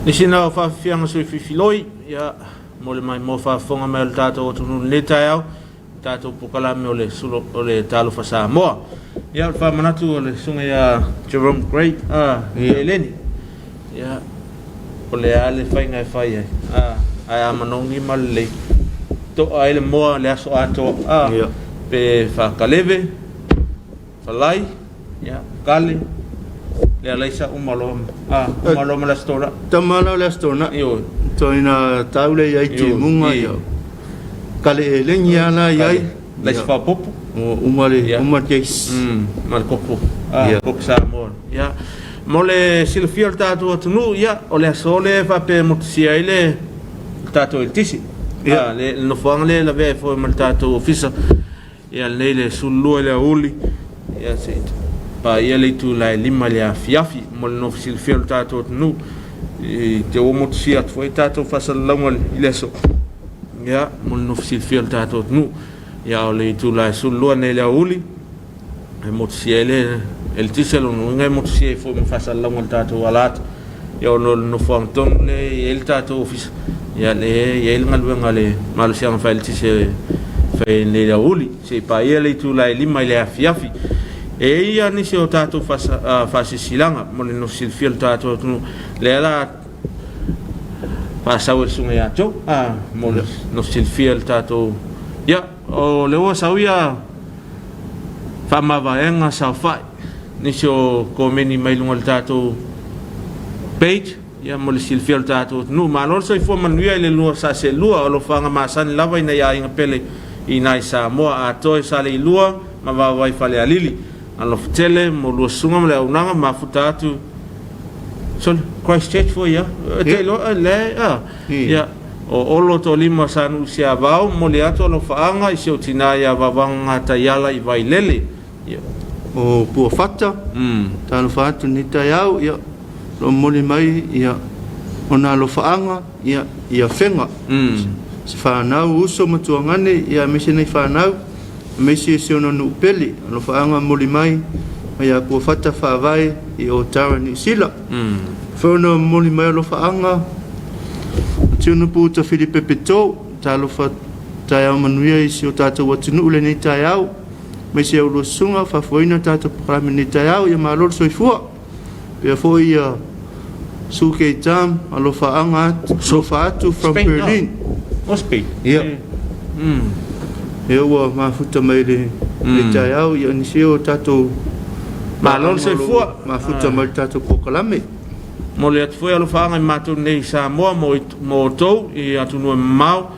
S1: Nisi na o faafifiaga sui filifiloi, ia, mo le maimoa faafofoga mai o le tatou atunuu i lenei taeao, tatou polokalame o le sulo o le Talofa Samoa. Ia, o le faamanatu o le susuga ia Jerome Gray, a, Eleni. Ia, o le a le faiga e fai ai, a, ae a manogi ma lelei, to'a ai le moa le aso atoa, a, pe faakaleve, falai, ia, kale, le alaisa uma loa, a, uma loa ma le Aso Toonai.
S2: Tama la o le Aso Toonai.
S1: Ioe.
S2: Toina taule i ai timuga, ia. Kale elegi lava la i ai.
S1: Laisa faaopoopo.
S2: Uma le uma le case.
S1: Ma le koko, a, koko Samoa. Ia, mo le silafia o le tatou atunuu, ia, o le aso lea e faapea e motusia ai le tatou eletisi. Ia, le nofoaga lea e lavea ai foi ma le tatou ofisa. Ia lenei le 12 i le aoauli, ia se i paia le itula e 5 i le afiafi mo le nofo silafia o le tatou atunuu i te ua motusia atu foi tatou faasalalauga i le aso. Ia mo le nofo silafia o le tatou atunuu. Ia o le itula e 12 nei i le aoauli e motusia ai le eletise, lona uiga e motusia ai foi ma faasalalauga o le tatou ala atu. Ia ona o le nofoaga tonu lea e i ai le tatou ofisa, ia lea e i ai le galuega a le malosiaga faaeletise e fai nei i le aoauli, se i paia le itula e 5 i le afiafi. E i ai nisi o tatou faasilasilaga mo le nofo silafia o le tatou atunuu, lea la faasau e le susuga ia Joe mo le nofo silafia o le tatou. Ia, o lea ua sau ia faamavaega saofai nisi o komeni mai luga o le tatou page ia mo le silafia o le tatou atunuu. Malo le soifua manuia i le lua sa seelua o alofaga masani lava i nai aiga pele i nai Samoa atoa i Saleilua ma Vaovai Falealili. Alofa tele mo lua susuga ma le auaunaga mafuta atu Sorry, Christchurch foi ia. E te iloa le a. Ia o Olo Tolima sa nuu Siavao momoli atu alofaaga i si ou tina ia Vavaga Gataiala i Vailele. Ia.
S2: O Puafata, talofa atu lenei taeao, ia, o lo o momoli mai ia ona alofaaga ia, i Afega, se fanau, uso ma tuagane, ia aemaise nai fanau, aemaise si ona nuu pele, alofaaga momoli mai mai ia Puafata Faavae i Otara, Niu Sila. Foi ona momoli mai alofaaga o Tiunupu Tafilipepe Toe, talofa taeao manuia i si o tatou atunuu lenei taeao. Aemaise a ulua susuga, faafoeina le tatou polokalame i lenei taeao, ia malo le soifua. Pea foi ia Su Kei Tam, alofaaga atu, alofa atu from
S1: Spain,
S2: Berlin.
S1: O Spain.
S2: Ia. Ia ua mafuta mai le mm. taeao, ia nisi o tatou
S1: Malo le soifua.
S2: Mafuta mai le tatou polokalame.
S1: Momoli atu foi alofaaga i matou nei i Samoa mo outou i atunuu e mamao.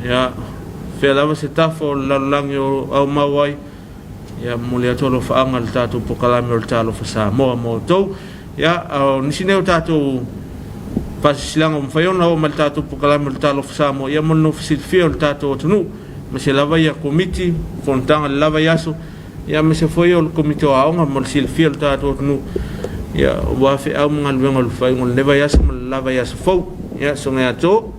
S1: Ia, fea lava se tafa o le lalolagi o aumau ai, ia, momoli atu alofaaga i le tatou polokalame o le Talofa Samoa mo outou. Ia, o nisi nei o tatou faasilasilaga ua mafai ona oo mai i le tatou polokalame o le Talofa Samoa, ia mo le nofo silafia o le tatou atunuu, aemaise lava ia Komiti, fonotaga i le la vaiaso, Ia aemaise foi o le Komiti o Aoga mo le silafia o le tatou atunuu, ia aua feau ma galuega o le faaiuga o lenei vaiaso ma le la vaiaso fou. Ia, soga ia tou.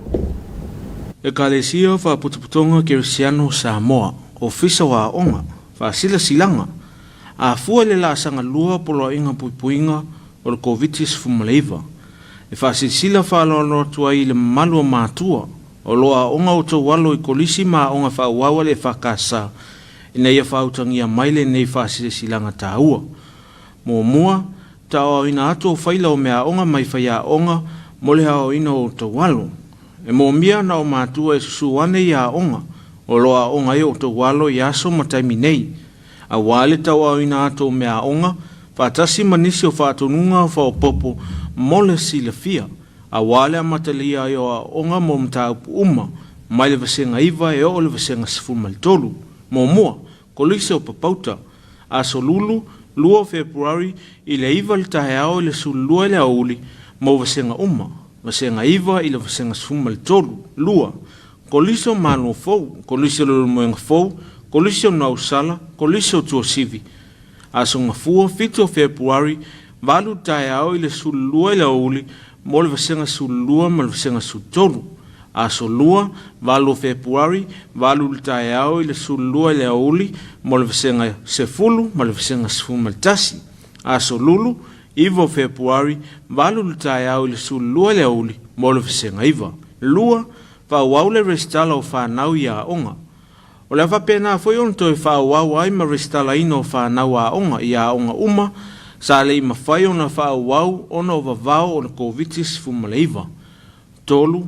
S1: Ekalesia Faapotopotoga Kerisiano Samoa, Ofisa o Aoga, Faasilasilaga, Afua i le laasaga lua Poloaiga Puipuiga o le Koviti-19, e faasilasila faaaloalo atu ai i le mamalu o matua o lo o aoga outou alo i kolisi ma aoga faaauau a le EFKS ina ia faautagia mai lenei faasilasilaga taua. Muamua, taaoaoina atu o faila o meaaoga mai faiaoga mo le aoaoina o outou alo. E moomia na o matua e susu ane i aoga o lo o aoga ai outou alo i aso ma taimi nei, aua le tauaoina atu o meaaoga faatasi ma nisi o faatonuga faaopoopo mo le silafia, aua le amatalia ai o aoaoga mo mataupu uma mai le vasega 9 e oo i le vasega 13. Muamua, Kolisi o Papauta, Aso Lulu, 2 o Fepuari, i le 9 i le taeao i le 12 i le aoauli mo vasega uma, vasega 9 i le vasega 13. 2, Kolisi o Malua Fou, Kolisi o Leulumoega Fou, Kolisi o Nuausala, Kolisi o Tuasivi, Aso Gafua, 7 o Fepuari, 8 i le taeao i le 12 i le aoauli mo le vasega 12 ma le vasega 13. Aso Lua, 8 o Fepuari, 8 i le taeao i le 12 i le aoauli mo le vasega 10 ma le vasega 11. Aso Lulu, 9 o Fepuari, 8 i le taeao i le 12 i le aoauli mo le vasega 9. 2, Faaauau le resitala o fanau i aoga. O le a faapena foi ona toe faaauau ai ma resitalaina o fanau aoga i aoga uma sa le i mafai ona faaauau ona o vavao o le Koviti-19. 3.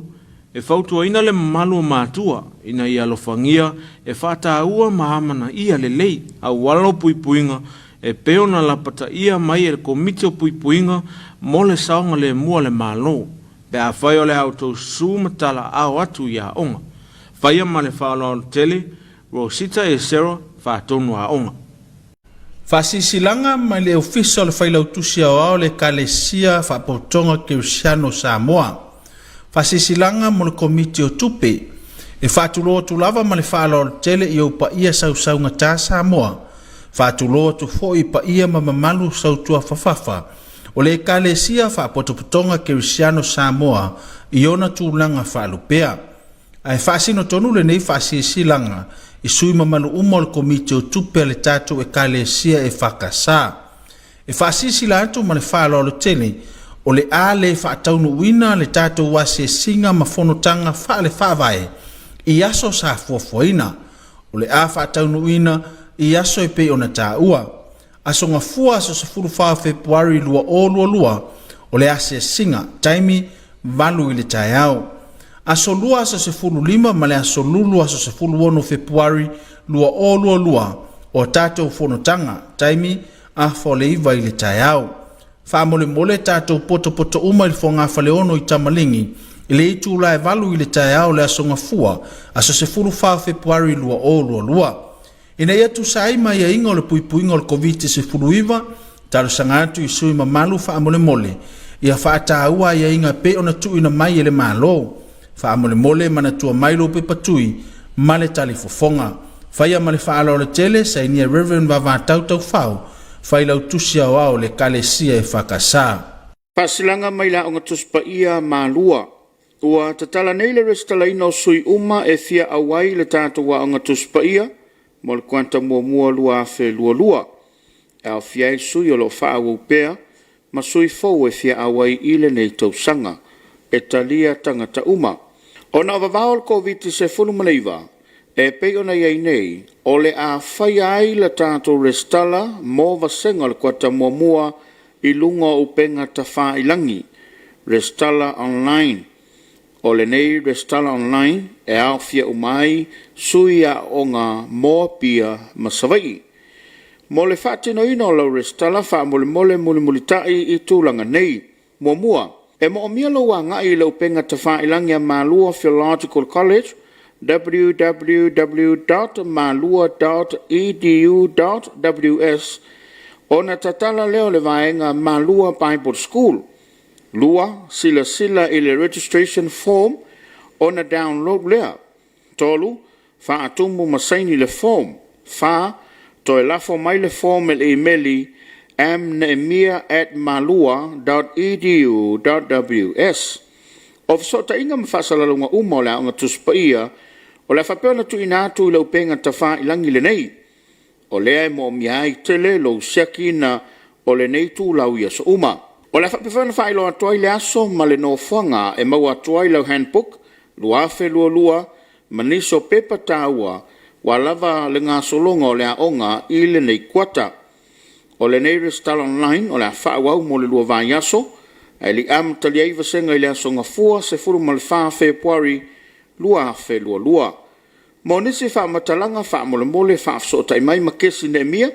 S1: E fautuaina le mamalu o matua ina ia alofagia e faataua ma amanaia lelei auala o puipuiga e pei ona lapataia mai e le Komiti o Puipuiga mo le Saogalemu a le Malo pe afai o le a outou susu ma talaao atu i aoga. Faia ma le faaaloalo tele, Rosita Esera, Faatonu Aoga.
S6: Faasilasilaga mai le Ofisa o le Failautusi Aoao o le Ekalesia Faapotopotoga Kerisiano o Samoa. Faasilasilaga mo le Komiti o Tupe. E faatulou atu lava ma le faaaloalo tele i ou paia sausaugata Samoa. Faatulou atu foi i paia ma mamalu sautuafafafa o le Ekalesia Faapotopotoga Kerisiano Samoa i ona tulaga faalupea. Ae faasino tonu lenei faasilasilaga i sui mamalu uma o le Komiti o Tupe a le tatou Ekalesia EFKS. E faasilasila atu ma le faaaloalo tele, o le a le faataunuuina le tatou asiasiga ma fonotaga faale-faavae i aso sa fuafuaina. O le a faataunuuina i aso e pei ona taua. Aso Gafua aso 14 o Fepuari 2022, o le asiasiga, taimi, 8 i le taeao. Aso Lua aso 15 ma le Aso Lulu aso 16 Fepuari 2022, o a tatou fonotaga, taimi, afa o le 9 i le taeao. Faamolemole tatou potopoto uma i le fogafaleono i Tamaligi i le itula e 8 i le taeao o le Aso Gafua, aso 14 o Fepuari 2022. Ina ia tusa ai ma aiaiga o le puipuiga o le Koviti-19, talosaga atu i sui mamalu faamolemole ia faataua aiaiga e pei ona tuuina mai e le Malo. Faamolemole manatua mai lou pepa tui ma le talifofoga. Faia ma le faaaloalo tele, sainia Rev. Vavatau Taufao, Failautusi Aoao o le Ekalesia EFKS.
S1: Faasilaga mai le Aoga Tusi Paia Malua. Ua tatala nei le resitalaina o sui uma e fia auai i le tatou Aoga Tusi Paia mo le kuata muamua 2022, e aofia ai sui o lo o faaauau pea ma sui fou e fia auai i lenei tausaga. E talia tagata uma. Ona o vavao o le Koviti-19 e pei ona i ai nei, o le a faia ai le tatou resitala mo vasega o le kuata muamua i luga o upega tafailagi, resitala online. O lenei resitala online e aofia uma ai sui aooga mo Apia ma Savaii. Mo le faatinoina o lau resitala, faamolemole mulimulita'i i tulaga nei. Muamua, e moomia lou agai i le upega tafailagi a Malua Theological College www.malua.edu.ws ona tatala lea o le vaega Malua Bible School. 2, silasila i le registration form ona download lea. 3, faatumu ma saini le form. 4, toe lafo mai le form i le imeli mneemia@malua.edu.ws. O fesootaiga ma faasalalauga uma o le Aoga Tusi Paia o le a faapea ona tuuina atu i le upega tafailagi lenei. O lea e moomia ai tele lou siakiina o lenei itulau i aso uma. O le a faapea foi ona faailoa atu ai le aso ma le nofoaga e maua atu ai lau Handbook 2022 ma nisi o pepa taua ua lava le gasologa o le aoga i lenei kuata. O lenei resitala online o le a faaauau mo le 2 vaiaso ae le i amatalia ai vasega i le aso Gafua 14 Fepuari 2022. Mo nisi faamatalaga faamolemole faafesootai mai ma Kesi Neemia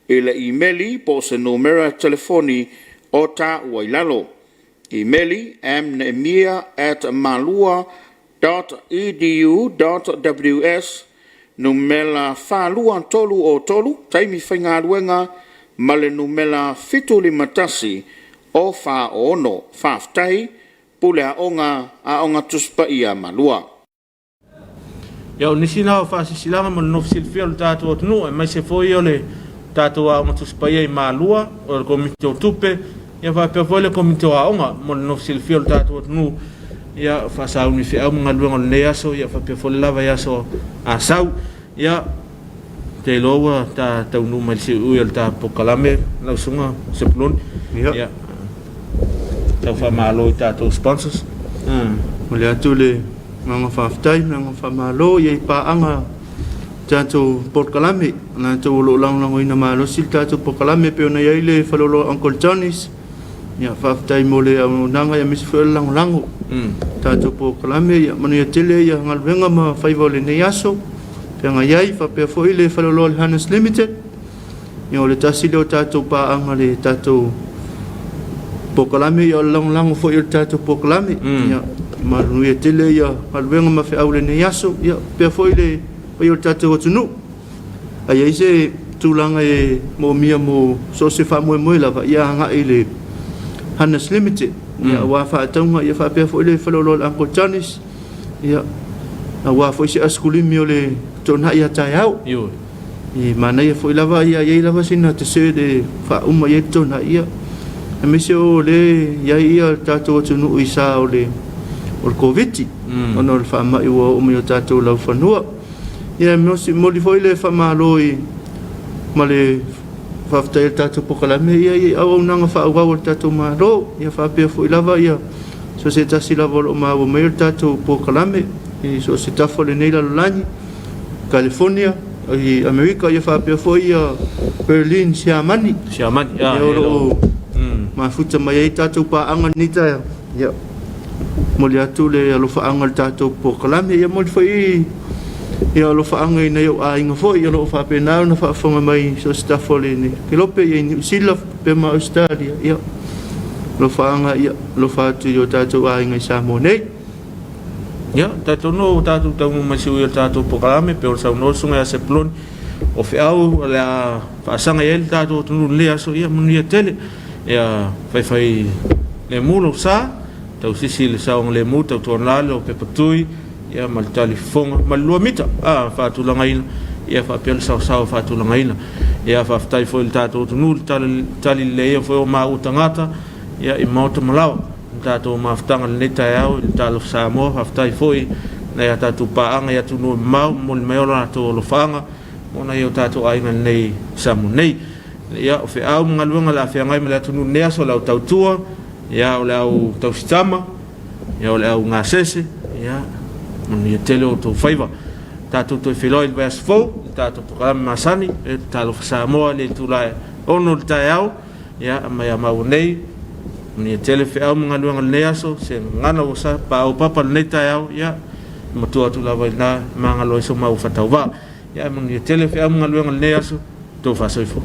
S1: i le imeli po o se numera telefoni o taua i lalo. Imeli mneemia@malua.edu.ws, numera 42303, taimi faigaluega ma le numera 751 o 46. Faafetai. Pule Aoga, Aoga Tusi Paia Malua.
S7: Ia, o nisi na o faasisilaga mo le nofo silafia o le tatou atunuu, aemaise foi o le tatou Aoga Tusi Paia i Malua, o le Komiti o Tupe, ia faapea foi le Komiti o Aoga mo le nofo silafia o le tatou atunuu. Ia, faasauni feau ma galuega o lenei aso, ia faapea foi le lava i aso Asau. Ia, te iloa ua ta taunuu mai le siuiui o le ta polokalame lau susuga Sepuloni. Ia, tau faamalo i tatou sponsors.
S2: Momoli atu le agaga faafetai ma le agaga faamalo i paaga tatou polokalame, latou o lo o lagolagoina malosi le tatou polokalame e pei ona i ai le faleoloa Uncle Johnny's. Ia, faafetai mo le auaunaga aemaise foi o le lagolago tatou polokalame. Ia manuia tele ia galuega ma faiva o lenei aso feagai ai, faapea foi le faleoloa le Harness Limited. Ia, o le tasi lea o tatou paaga le tatou polokalame, ia o le lagolago foi o le tatou polokalame. Ia manuia tele ia galuega ma feau o lenei aso, ia faapea foi le paia o le tatou atunuu. A i ai se tulaga e moomia mo so o se faamoemoe lava, ia agai i le Harness Limited, ia aua faatauga, ia faapea foi le faleoloa o le Uncle Johnny's, ia aua foi se asikulimi o le toonai a taeao.
S7: Ioe.
S2: E manaia foi lava ia i ai lava sina dessert e faauma i ai le toonai, ia aemaise o lea e i ai ia le tatou atunuu i sa o le Koviti, ona o le faamai ua oo mai i o tatou laufanua. Ia e momoli foi le faamalo i ma le faafetai a le tatou polokalame ia i auaunaga faaauau a le tatou Malo, ia faapea foi lava ia so o se tasi lava o lo o maua mai o le tatou polokalame i so o se tafa o lenei lalolagi, California, i Amerika ia faapea foi ia Berlin, Siamani.
S1: Siamani,
S2: ia, o lo o mafuta mai ai tatou paaga i lenei taeao. Ia, momoli atu le alofaaga i le tatou polokalame, ia momoli foi ia alofaaga i nai ou aiga foi o lo o faapena ona faafofoga mai i so o se tafa o le Kelope, ia i Niu Sila faapea ma Ausetalia. Ia, alofaaga, ia alofa atu i o tatou aiga i Samoa nei.
S1: Ia, talitonu ua tatou taunuu mai i se ui o le tatou polokalame, pei ona saunoa le Susuga ia Sepuloni, o feau o le a faasaga i ai le tatou atunuu i lenei aso, ia manuia tele. Ia faifai lemu lou sa, tausisi i le saogalemu, tautuana le lopepatui, ia ma le talifofoga ma le luamita a faatulagaina, ia faapea le saosao faatulagaina. Ia faafetai foi i le tatou atunuu i le tali lelei foi o maua tagata, ia i maota ma laoa. Le tatou mafutaga i lenei taeao i le Talofa Samoa. Faafetai foi i nai a tatou paaga i atunuu e mamao, momoli mai o latou alofaaga mo nai o tatou aiga i lenei Samoa nei. Ia, o feau ma galuega o le a feagai ma le atunuu i lenei aso, o le au tautua, ia, o le au tausitama, ia, o le au gasese, ia, manuia tele o outou faiva. Tatou toe feiloai i le vaiaso fou i le tatou polokalame masani, le Talofa Samoa i le itula e 6 i le taeao. Ia, mai a maua nei, manuia tele feau ma galuega o lenei aso, se gagana ua sa paau papa lenei taeao, ia, e matua atu lava i ina, e magalo ai so maua faatauvaa. Ia, ae manuia tele feau ma galuega o lenei aso, tou faasoifua.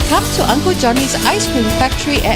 S8: Come to Uncle Johnny's Ice Cream Factory at.